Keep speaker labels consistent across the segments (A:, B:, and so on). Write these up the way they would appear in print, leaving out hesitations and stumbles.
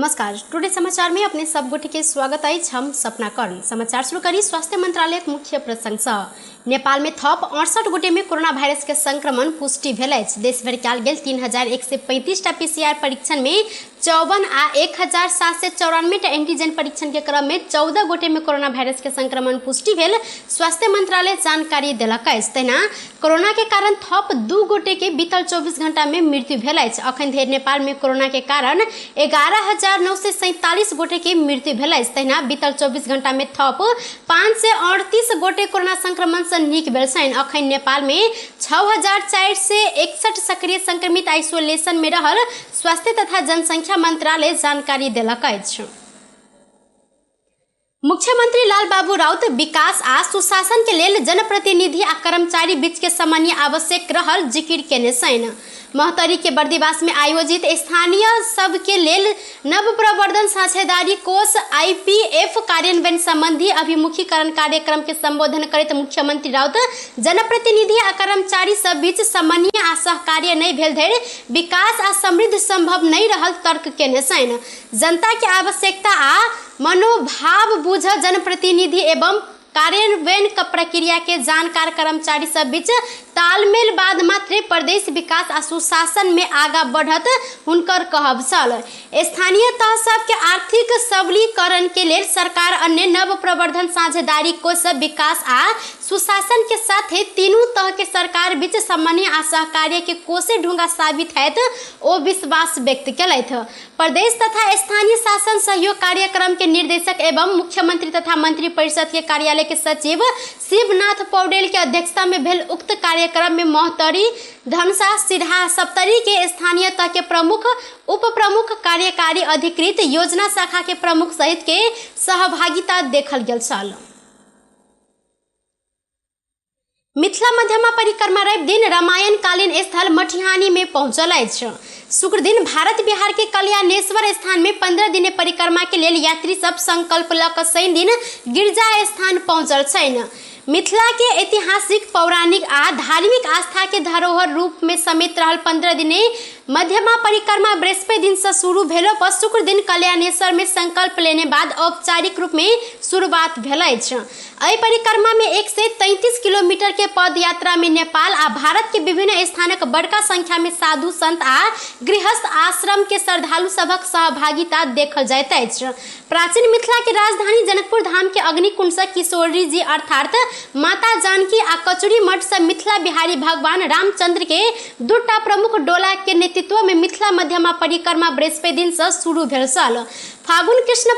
A: नमस्कार, टुडे समाचार में अपने सब गोटे के स्वागत अछि। हम सपना कर्ण। समाचार शुरू करी स्वास्थ्य मंत्रालय मुख्य प्रसंग सँ। नेपाल में थप 68 गोटे में कोरोना वायरस के संक्रमण पुष्टि भेल अछि। देश भरि कयल गेल 3135 टा पीसीआर परीक्षण में 54 आ 1794 टा एंटीजन परीक्षण के क्रम में 14 गोटे में कोरोना वायरस के संक्रमण पुष्टि भेल स्वास्थ्य मंत्रालय जानकारी देलक अछि। तहिना कोरोना के कारण थप 2 गोटे के बीतल 24 घंटा में मृत्यु भेल अछि। अखन धरि नेपाल में कोरोना के कारण 11,947 गोटे के मृत्यु भेल अछि। तहिना बीतल 24 घंटा में थप 538 गोटे कोरोना संक्रमण से नीक भेल छनि। अखन नेपाल में 6,461 सक्रिय संक्रमित आइसोलेशन में रहल स्वास्थ्य तथा जनसंख्या मंत्रालय जानकारी देलक अछि। मुख्यमंत्री लालबाबू राउत विकास आ सुशासन के लेल जनप्रतिनिधि आ कर्मचारी बीच के समन्वय आवश्यक रहल जिकिर केने छनि। महोत्तरी के बर्दिवास में आयोजित स्थानीय सब के लेल नव प्रवर्धन साझेदारी कोष आईपीएफ कार्यान्वयन संबंधी अभिमुखीकरण कार्यक्रम के संबोधन करैत मुख्यमंत्री राउत जनप्रतिनिधि आ कर्मचारी सब बीच समन्वय आ सहकार्य नहि भेल धरि विकास आ समृद्ध संभव नहि रहल तर्क केने छनि। जनता के आवश्यकता आ मनोभाव बुझ जनप्रतिनिधि एवं कार्यान्वयन प्रक्रिया के जानकार कर्मचारी सब बीच तालमेल बाद मात्रे प्रदेश विकास आ सुशासन में आगा बढ़त हुनकर कहब छल। स्थानीय तह सबके आर्थिक सबलीकरण के लेल सरकार अन्य नव प्रवर्धन साझेदारी कोष विकास आ सुशासन के साथे तीनू तह के सरकार बीच समन्वय आ सहकार्य के कोषे ढुंगा साबित हैत ओ विश्वास व्यक्त केलथि। प्रदेश तथा स्थानीय शासन सहयोग कार्यक्रम के निर्देशक एवं मुख्यमंत्री तथा मंत्री परिषद के कार्यालय के सचिव शिवनाथ पौडेल के अध्यक्षता में भेल उक्त कार्यक्रम में महोत्तरी, धनुषा, सिरहा, सप्तरी के स्थानीय तह के प्रमुख, उप प्रमुख, कार्यकारी अधिकृत, योजना शाखा के प्रमुख सहित के सहभागिता देखल गेल छल। मिथिला मध्यमा परिक्रमा रवि दिन रामायण कालीन स्थल मटिहानी में पहुंचल अछि। शुक्र दिन भारत बिहार के कल्याणेश्वर स्थान में 15 दिन परिक्रमा के लेल यात्री सब संकल्प ल क शनि दिन गिरजा स्थान पहुंचल छनि। मिथिला के ऐतिहासिक, पौराणिक आ धार्मिक आस्था के धरोहर रूप में समेत रहल 15 दिने मध्यमा परिक्रमा बृहस्पति दिन से शुरू भेलो पर शुक्र दिन कल्याणेश्वर में संकल्प लेने बाद औपचारिक रूप में शुरुआत भेल अछि। एहि परिक्रमा में 133 किलोमीटर के पद यात्रा में नेपाल आ भारत के विभिन्न स्थानक बड़का संख्या में साधु संत आ गृहस्थ आश्रम के श्रद्धालु सभक सहभागिता देखल जाइत अछि। प्राचीन मिथिला के राजधानी जनकपुर धाम के अग्निकुंड से किशोरी जी अर्थात माता जानकी आ कचुरी मठ से मिथिला बिहारी भगवान रामचंद्र के दूटा प्रमुख डोला के नेतृत्व में मिथिला मध्यमा परिक्रमा बृहस्पति दिन से शुरू भेल छल। फागुन कृष्ण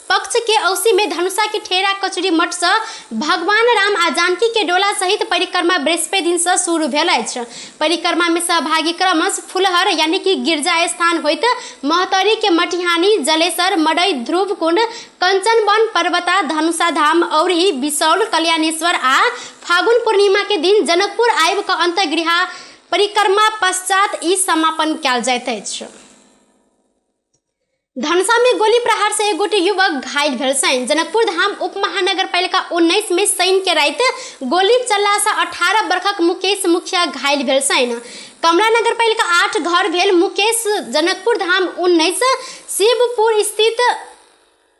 A: पक्ष के औसी में धनुषा के ठेरा कचुरी मठ से भगवान राम आ जानकी के डोला सहित परिक्रमा बृहस्पति दिन से शुरू भेल अछि। परिक्रमा में सहभागी क्रमश फुलहर यानी कि गिरजा स्थान होइत महोत्तरी के मटिहानी, जलेसर, मडई, ध्रुव कुंड, कंचनवन, पर्वता, धनुषा धाम, औरही, बिसौल, कल्याणेश्वर आ फागुन पूर्णिमा के दिन जनकपुर आबि कऽ अंतर्गृह परिक्रमा पश्चात ई समापन कयल जाइत अछि। धनुषा में गोली प्रहार से एक गोटे युवक घायल भेल छनि। जनकपुर धाम उप महानगरपालिका 19 में शनि के राति गोली चलला से 18 वर्षक मुकेश मुखिया घायल भेल छनि। कमला नगरपालिका 8 घर भेल मुकेश जनकपुर धाम 19 शिवपुर स्थित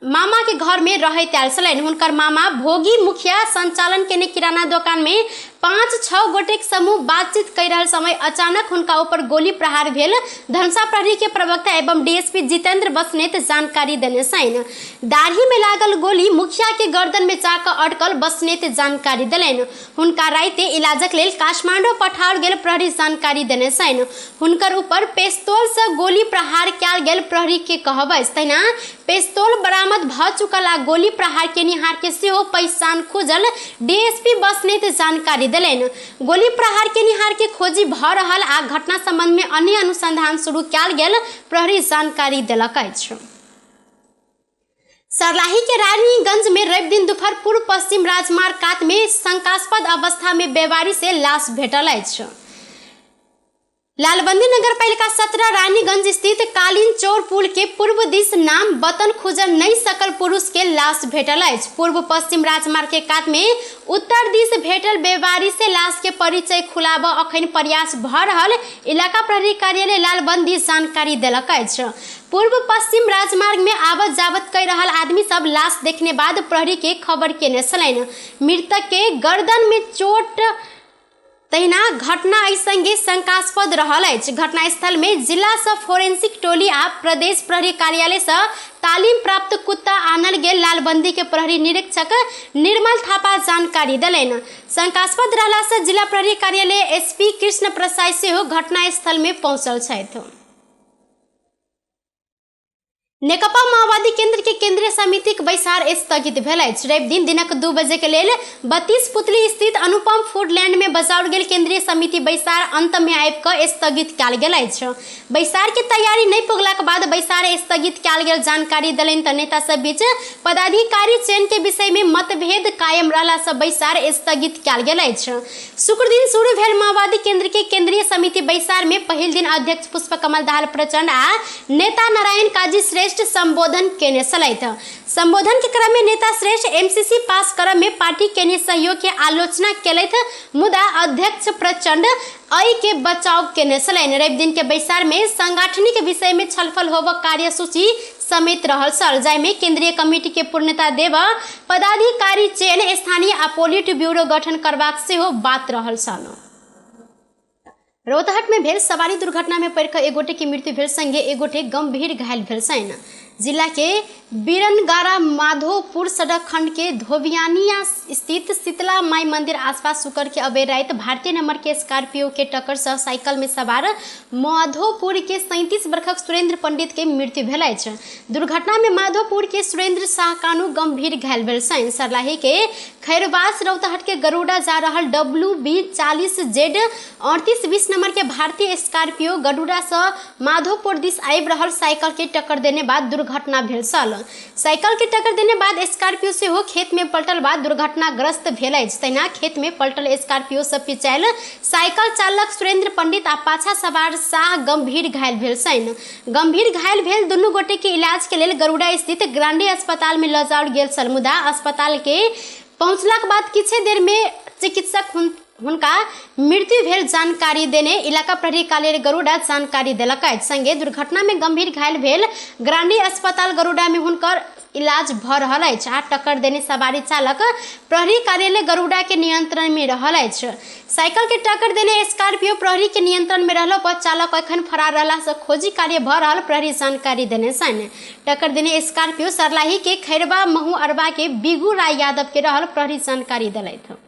A: मामा के घर में रहैत आयल छलनि। हुनकर मामा भोगी मुखिया संचालन केने किराना दोकान में 5-6 गोटेक समूह बातचीत कर रहल समय अचानक हुनका ऊपर गोली प्रहार भेल। धनुषा प्रहरी के प्रवक्ता एवं डीएसपी जितेंद्र बसनेत जानकारी देने छनि। दाढ़ी में लागल गोली मुखिया के गर्दन में जाकर अटकल बसनेत जानकारी देलनि। हुनका राति इलाजक लेल काठमांडू पठाओल गेल प्रहरी जानकारी देने छनि। हुनकर ऊपर पेस्तोल से गोली प्रहार कयल गेल प्रहरी के कहब अछि। तहिना पेस्तोल बरामद भ चुकल आ गोली प्रहार केनिहार के सेहो पहिचान खुजल डीएसपी बसनेत जानकारी देलनि। गोली प्रहार केनिहार के खोजी भ रहल आ घटना संबंध में अन्य अनुसंधान शुरू कयल गेल प्रहरी जानकारी देलक अछि। सरलाही के रानीगंज में रवि दिन दोपहर पूर्व पश्चिम राजमार्ग कात में शंकास्पद अवस्था में बेवारी से लाश भेटल अछि। लालबंदी नगरपालिका 17 रानीगंज स्थित कालीन चौर पुल के पूर्व दिस नाम बतन खुजल नहीं सकल पुरुष के लाश भेटल अछि। पूर्व पश्चिम राजमार्ग के कात में उत्तर दिस भेटल बेवारिसे लाश के परिचय खुलाब अखन प्रयास भ रहल इलाका प्रहरी कार्यालय लालबंदी जानकारी देलक अछि। पूर्व पश्चिम राजमार्ग में आवत जावत कर रहल आदमी सब लाश देखने बाद प्रहरी के खबर केने छलनि। मृतक के गर्दन में चोट तहिना घटना एहि संगे शंकास्पद रहल अछि। घटनास्थल में जिला सँ फोरेंसिक टोली आ प्रदेश प्रहरी कार्यालय सँ तालीम प्राप्त कुत्ता आनल गेल लालबंदी के प्रहरी निरीक्षक निर्मल थापा जानकारी देलनि। शंकास्पद रहला सँ जिला प्रहरी कार्यालय एसपी कृष्ण प्रसाद सेहो घटनास्थल में पहुंचल छथि। नेकपा माओवादी केंद्र के केंद्रीय समितिक बैसार स्थगित भेल अछि। रवि दिन दिनक 2 बजे के लेल 32 पुतली स्थित अनुपम फूडलैंड में बजाओल गेल केंद्रीय समिति बैसार अंत में आबि कऽ स्थगित कयल गेल अछि। बैसार के तैयारी नहि पुगलाक बाद बैसार स्थगित कयल गेल जानकारी देलनि तऽ नेता सब बीच पदाधिकारी चयन के विषय में मतभेद कायम रहला सँ बैसार स्थगित कयल गेल अछि। शुक्र दिन शुरू भेल माओवादी केंद्र के केंद्रीय समिति बैसार में पहिल दिन अध्यक्ष पुष्प कमल दाहाल प्रचंड आ नेता नारायण काजी श्रेष्ठ संबोधन केने छलथि। संबोधन के क्रम में नेता श्रेष्ठ एमसीसी पास करब में पार्टी केने सहयोग के आलोचना केलथि, मुदा अध्यक्ष प्रचंड एहि के बचाव केने छलनि। रवि दिन के बैसार में सांगठनिक विषय में छलफल होब कार्यसूची समेत रहल छल, जाहिमे केंद्रीय कमिटी के पूर्णता देब, पदाधिकारी चयन, स्थानीय आ पोलिट ब्यूरो गठन करबाक सेहो बात रहल छल। रौतहट में भेल सवारी दुर्घटना में पड़ि कऽ एक गोटे के मृत्यु भेल संगे एक गोटे गंभीर घायल भेल छनि। जिला के बीरनगारा माधोपुर सड़क खंड के धोबियानिया स्थित शीतला माई मंदिर आसपास शुक्र के अबेर राति भारतीय नंबर के स्कॉर्पियो के टक्कर से साइकिल में सवार माधोपुर के 37 वर्षक सुरेंद्र पंडित के मृत्यु भेल अछि। दुर्घटना में माधोपुर के सुरेंद्र शाह कानू गंभीर घायल भेल छनि। सरलाही के खैरवास रौतहट के गरुड़ा जा रहल WB 40 Z 3820 number के भारतीय स्कॉर्पियो गरुड़ा से माधोपुर दिस आबि रहल साइकिल के टक्कर देने बाद दुर्घटना भेल छल। साइकिल के टक्कर देने बाद स्कॉर्पियो सेहो खेत में पलटल बाद दुर्घटनाग्रस्त भेल अछि। तहिना खेत में पलटल स्कॉर्पियो से पिचायल साइकिल चालक सुरेंद्र पंडित आ पाछा सवार शाह गंभीर घायल भेल छनि। गंभीर घायल भेल दुनू गोटे के इलाज के लेल गरुड़ा स्थित ग्रांडी अस्पताल में लऽ जाओल गेल छल, मुदा अस्पताल के पहुंचलाक बाद किछे देर में चिकित्सक हुनका मृत्यु भेल जानकारी देने इलाका प्रहरी कार्यालय गरुड़ा जानकारी देलक अछि। संगे दुर्घटना में गंभीर घायल भेल ग्रांडी अस्पताल गरुड़ा में हुनकर इलाज भ रहल अछि आ टक्कर देने सवारी चालक प्रहरी कार्यालय गरुड़ा के नियंत्रण में रहल अछि। साइकिल के टक्कर देने स्कॉर्पियो प्रहरी के नियंत्रण में रहलो पर चालक एखन फरार रहला से खोजी कार्य भ रहल प्रहरी जानकारी देने छनि। टक्कर देने स्कॉर्पियो सरलाही के खैरवा महू अरबा के बिगू राय यादव के रहल प्रहरी जानकारी देलथि।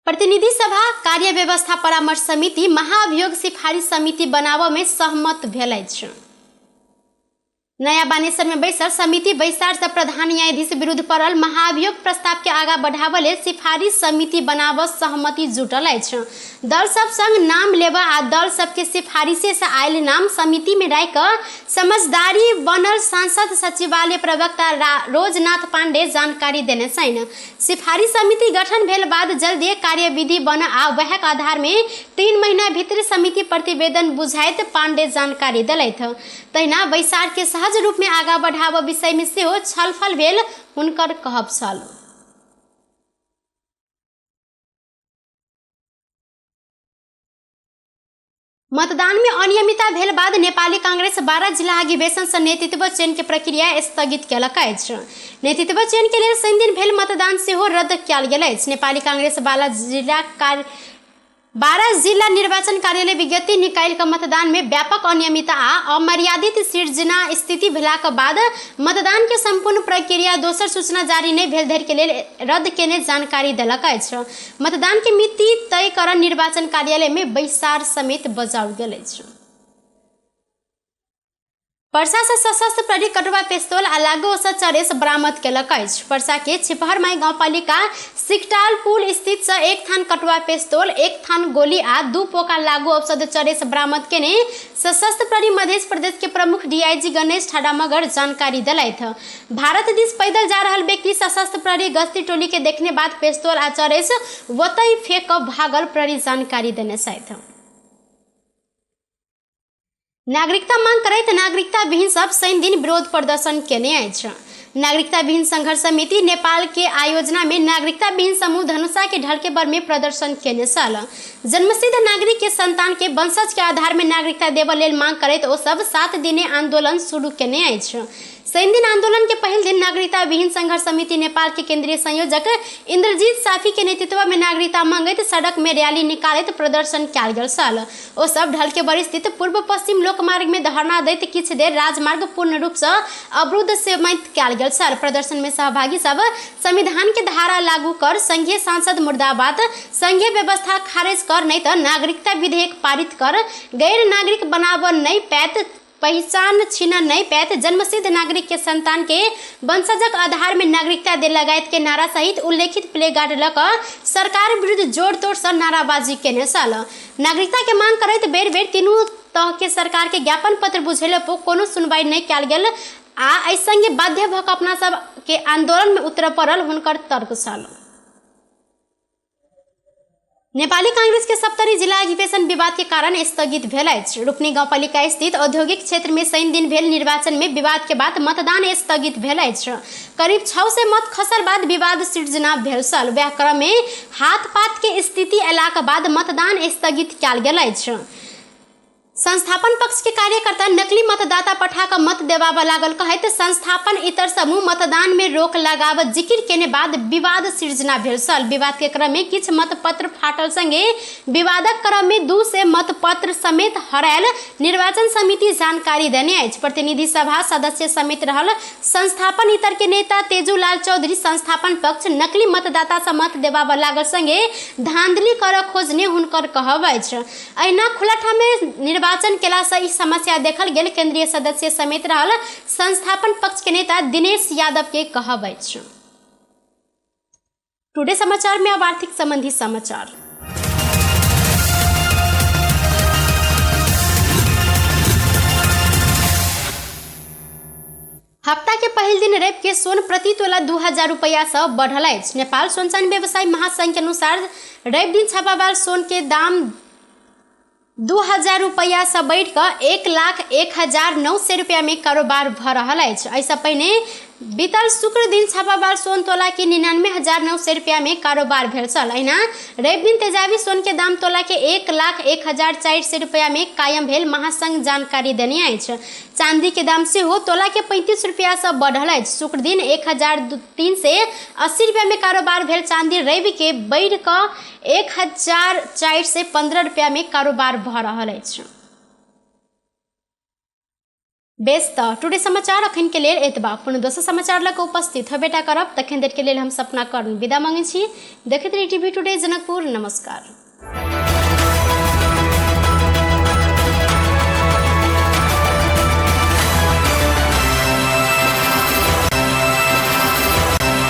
A: प्रतिनिधि सभा कार्य व्यवस्था परामर्श समिति महाअभियोग सिफारिश समिति बनाबऽ में सहमत भेल अछि। नया बानेश्वर में बैसल समिति बैसार से प्रधान न्यायाधीश विरुद्ध पड़ल महाअभियोग प्रस्ताव के आगा बढ़ाबऽ लेल सिफारिश समिति बनाबऽ सहमति जुटल अछि। दल सब संग नाम लेबऽ आ दल सबके सिफारिशे से आयल नाम समिति में राखि कऽ समझदारी बनल सांसद सचिवालय प्रवक्ता रोजनाथ पांडे जानकारी देने छनि। सिफारिश समिति गठन भेल बाद जल्दी कार्यविधि बन आ वएह आधार में 3 महीना भीतर समिति प्रतिवेदन बुझाइत पांडे जानकारी देलथि। तहिना बैसार के सहज रूप में आगा बढ़ाबऽ विषय में सेहो छलफल भेल हुनकर कहब छल। मतदान में अनियमितता भेल बाद नेपाली कांग्रेस 12 जिला अधिवेशन से नेतृत्व चयन के प्रक्रिया स्थगित केलक अछि। नेतृत्व चयन के लेल शनि दिन भेल मतदान सेहो रद्द कयल गेल अछि। नेपाली कांग्रेस 12 जिला निर्वाचन कार्यालय विज्ञप्ति निकालि कऽ मतदान में व्यापक अनियमितता आ अमर्यादित सृजना स्थिति भेलाक बाद मतदान के संपूर्ण प्रक्रिया दोसर सूचना जारी नहि भेल धरि के लेल रद्द केने जानकारी देलक अछि। मतदान के मिति तय करऽ निर्वाचन कार्यालय में बैसार समेत बजाओल गेल अछि। परसा से सशस्त्र प्रहरी कटुआ पिस्तौल आ लागू औषध चरेस बरामद केलक अछि। परसा के छिपहरमाई गांवपालिका सिकटाल पुल स्थित से 1 थान कटुआ पिस्तौल, 1 थान गोली आ 2 पोका लागू औषध चरेस बरामद केने सशस्त्र प्रहरी मध्य प्रदेश के प्रमुख डीआईजी गणेश ठाडा मगर जानकारी देलथि। भारत दिस पैदल जा रहल व्यक्ति सशस्त्र प्रहरी गश्ती टोली के देखने बाद पिस्तौल आ चरेस ओतहि फेंक भागल प्रहरी जानकारी देने छथि। नागरिकता मांग करैत नागरिकता विहीन सब शनि दिन विरोध प्रदर्शन केने अछि। नागरिकता विहीन संघर्ष समिति नेपाल के आयोजना में नागरिकता विहीन समूह धनुषा के ढलकेबर में प्रदर्शन केने छल। जन्मसिद्ध नागरिक के संतान के वंशज के आधार में नागरिकता देबऽ लेल मांग करैत ओ सब 7 दिने आंदोलन शुरू केने अछि। शनि दिन आंदोलन के पहिल दिन नागरिकता विहीन संघर्ष समिति नेपाल के केंद्रीय संयोजक इंद्रजीत साफी के नेतृत्व में नागरिकता मांगैत सड़क में रैली निकालैत प्रदर्शन कयल गेल छल। ओ सब ढलकेबर स्थित पूर्व पश्चिम लोकमार्ग में धरना दैत किछु देर राजमार्ग पूर्ण रूप से अवरुद्ध सीमित कयल गेल छल। प्रदर्शन में सहभागी सब संविधान के धारा लागू कर, संघीय सांसद मुर्दाबाद, संघीय व्यवस्था खारिज कर, नहीं तो नागरिकता विधेयक पारित कर, गैर नागरिक बनाब नहीं पैत, पहचान छीन नहीं पैत, जन्मसिद्ध नागरिक के संतान के वंशजक आधार में नागरिकता दे लगायत के नारा सहित उल्लेखित प्ले कार्ड लऽ कऽ सरकार विरुद्ध जोर तोड़ से नाराबाजी केने छल। नागरिकता के मांग करैत बेर बेर तीनू तह के सरकार के ज्ञापन पत्र बुझेलो पर कोनो सुनवाई नहीं कयल गेल आ एहि संगे बाध्य भऽ कऽ अपना सब के आंदोलन में उतरय पड़ल हुनकर तर्क छल। नेपाली कांग्रेस के सप्तरी जिला अधिवेशन विवाद के कारण स्थगित भेल अछि। रूपनी गाउँपालिका स्थित औद्योगिक क्षेत्र में शनि दिन भेल निर्वाचन में विवाद के बाद मतदान स्थगित भेल अछि। करीब 600 मत खसल बाद विवाद सृजना भेल छल। वएह क्रम में हाथ पात के स्थिति अयलाक बाद मतदान स्थगित कयल गेल अछि। संस्थापन पक्ष के कार्यकर्ता नकली मतदाता पठा कऽ मत देबाबऽ लागल कहैत संस्थापन इतर समूह मतदान में रोक लगाब जिकिर केने बाद विवाद सृजना भेल छल। विवाद के क्रम में किछु मतपत्र फाटल संगे विवादक क्रम में 200 मतपत्र समेत हरायल निर्वाचन समिति जानकारी देने अछि। प्रतिनिधि सभा सदस्य समेत रहल संस्थापन इतर के नेता तेजूलाल चौधरी संस्थापन पक्ष नकली मतदाता से मत देबाबऽ लागल संगे धांधली करऽ खोजने हुनकर कहब अछि। अहिना खुला ठाम में निर्वाचन केला से ई समस्या देखल गेल केंद्रीय सदस्य समेत रहल संस्थापन पक्ष के नेता दिनेश यादव के कहब अछि। टुडे समाचार में अब आर्थिक संबंधी समाचार। हप्ता के पहिल दिन रवि के सोन प्रति तोला 2000 रुपया से बढ़ल अछि। नेपाल सोन व्यवसायी महासंघ के अनुसार रवि दिन छापावाल सोन के दाम 2000 रुपया से बढ़ि कऽ 1,01,900 रुपया में कारोबार भऽ रहल अछि। एहिसँ पहिने बीतल शुक्र दिन छापावाल सोन तोला के 99,900 रुपया में कारोबार भेल छल। अहिना रवि दिन तेजाबी सोन के दाम तोला के 1,01,400 रुपया में कायम भेल महासंघ जानकारी देने अछि। चांदी के दाम सेहो तोला के 35 रुपया से बढ़ल अछि। शुक्र दिन 1,380 रुपया में कारोबार भेल चांदी रवि के बढ़ि कऽ 1,415 रुपया में कारोबार भऽ रहल अछि। बेस तऽ टुडे समाचार अखन के लेल एतबा। कोनो दोसर समाचार लऽ कऽ उपस्थित होबेटा करब। तखन देर के लेल हम सपना कर्ण विदा मांगै छी। देखैत रही टीवी टुडे जनकपुर। नमस्कार।